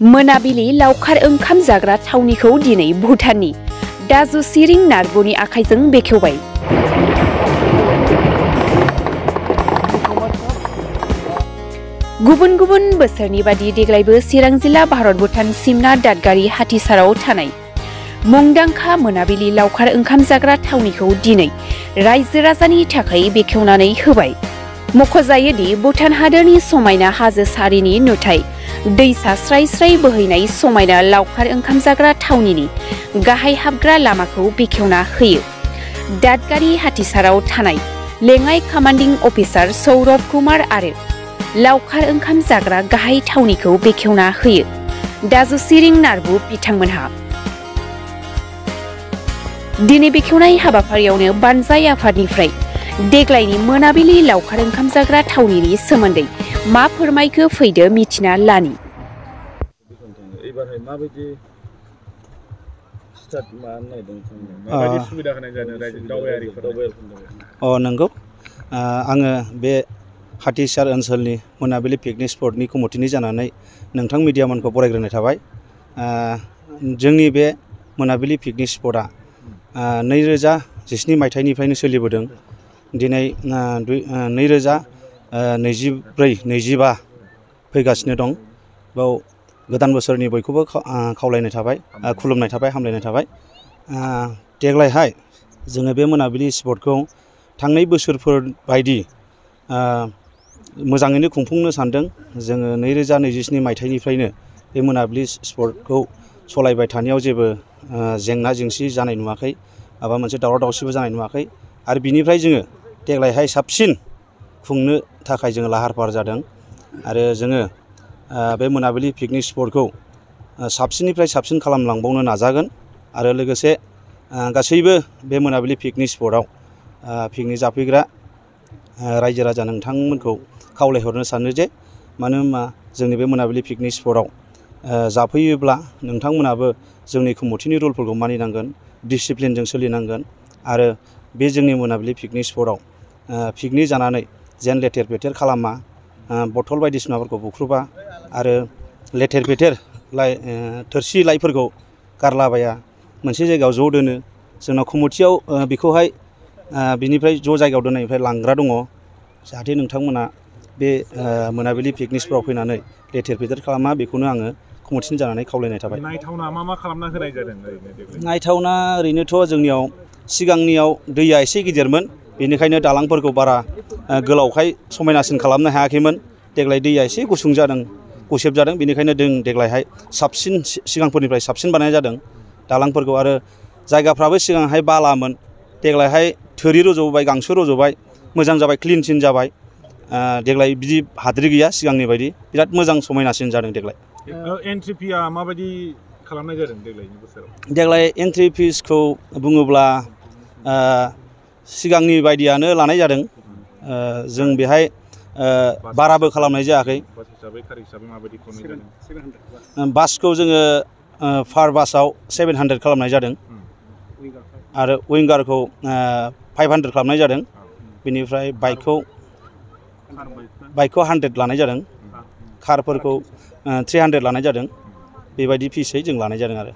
मोनाबिलि लावखार ओंखाम जाग्रा थावनिखौ दिनै भुटाननि दाजु सिरिं नार्बुनि आखाइजों बेखेवबाय। गुबुन गुबुन बोसोरनि बादि देग्लायबो चिरां जिल्ला भारत भुटान सिमना दादगारि हाथिसाराव थानाय मुंदांखा मोनाबिलि लावखार ओंखाम जाग्रा थावनिखौ दिनै रायजो राजानि थाखाय बेखेवनानै होबाय। मख'जायोदि भुटान हादोरनि समायना हाजो सारिनि नुथाय दैसा स्राय स्राय बोहैनाय समायना लावखार ओंखाम जाग्रा थावनिनि गाहाय हाबग्रा लामाखौ बेखेवना होयो। दादगारि हाथिसाराव थानाय लेङाइ कमान्डिं अफिसार सौरभ कुमार आरो लावखार ओंखाम जाग्रा गाहाय थावनिखौ बेखेवना होयो दाजु सिरिं नार्बु बिथांमोनहा। दिनै बेखेवनाय हाबाफारियावनो बानजाय आफादनिफ्राय देग्लायनि मोनाबिलि लावखार ओंखाम जाग्रा थावनिनि सोमोन्दै मा फोरमायखो फैदो मिथिना लानि। नंगौ आङो बे हाथिसार ओनसोलनि मोनाबिलि पिकनिक स्पटनि कमिटिनि जानानै नोंथां मिडियामोनखौ बरायग्रोनाय थाबाय। जोंनि बे मोनाबिलि पिकनिक स्पटआ 2017 मायथाइनिफ्रायनो सोलिबोदों। दिनै 2024-25 फैगासिनो दं। बेयाव गोदान बोसोरनि बयखौबो खावलायनाय थाबाय, खुलुमनाय थाबाय, हामलायनाय थाबाय। देग्लायहाय जोङो बे मोनाबिलि स्पटखौ थांनाय बोसोरफोर बायदि मोजाङैनो खुंफुंनो सानदों। जोङो 2027 मायथाइनिफ्रायनो बे मोनाबिलि स्पटखौ सालायबाय थानायाव जेबो जेंना जेंसि जानाय नुवाखै, माबा मोनसे दावराव दावसिबो जानाय नुवाखै। आरो बिनिफ्राय जोङो देग्लायहाय साबसिन खुंनो थाखाय जोङो लाहार फाहार जादों। आरो जोङो बे मोनाबिलि पिकनिक स्पटखौ साबसिननिफ्राय साबसिन खालामलांबावनो नाजागोन। आरो लोगोसे गासैबो बे मोनाबिलि पिकनिक स्पटआव पिकनिक जाफैग्रा रायजो राजा नोंथांमोनखौ खावलायहरनो सानो जे मानो होनबा जोंनि बे मोनाबिलि पिकनिक स्पटआव जाफैयोब्ला नोंथांमोनाबो जोंनि कमिटिनि रुलफोरखौ मानिनांगोन, डिसिप्लिनजों सोलिनांगोन। आरो बे जोंनि मोनाबिलि पिकनिक स्पटआव पिकनिक जानानै जेन लेथेर फेथेर खालामा, बथल बायदिसिनाफोरखौ बुख्रुबा आरो लेथेर फेथेर थोरसि लाइफोरखौ गारलाबाया, मोनसे जायगायाव ज' दोनो। जोंनाव कमिटियाव बेखौहाय बिनिफ्राय ज' जायगायाव दोननायनिफ्राय लांग्रा दङ। जाहाथे नोंथांमोना बे मोनाबिलि पिकनिक स्पटआव फैनानै लेथेर फेथेर खालामा, बेखौनो आङो कमिटिनि जानानै खावलायनाय थाबाय। नायथावना मा खालामना होनाय जादों? नायथावना ओरैनोथ' जोंनियाव सिगांनियाव दैया एसे गिदिरमोन, बेनिखायनो दालांफोरखौ बारा गोलावखाय समायनासिन खालामनो हायाखैमोन। देग्लाय दैया एसे गुसुं जादों, गुसेब जादों, बेनिखायनो देग्लायहाय साबसिन सिगांफोरनिफ्राय साबसिन बानायनाय जादों दालांफोरखौ। आरो जायगाफ्राबो सिगांहाय बालामोन, देग्लायहाय थोरि रज'बाय, गांसो रज'बाय, मोजां जाबाय, क्लिनसिन जाबाय। देग्लाय बिदि हाद्रि गैया सिगांनि बायदि, बिराद मोजां समायनासिन जादों देग्लाय। एन्ट्रि फिया माबायदि खालामनाय जादों देग्लायनि बोसोराव? देग्लाय एन्ट्रि फिसखौ बुङोब्ला सिगांनि बायदियानो लानाय जादों। जों बेहाय बाराबो खालामनाय जायाखै। बासखौ जोङो पार बासाव 700 खालामनाय जादों। आरो विंगारखौ 500 खालामनाय जादों। बेनिफ्राय बाइकखौ 100 लानाय जादों। कारफोरखौ 300 लानाय जादों। बेबायदि फिसै जों लानाय जादों आरो।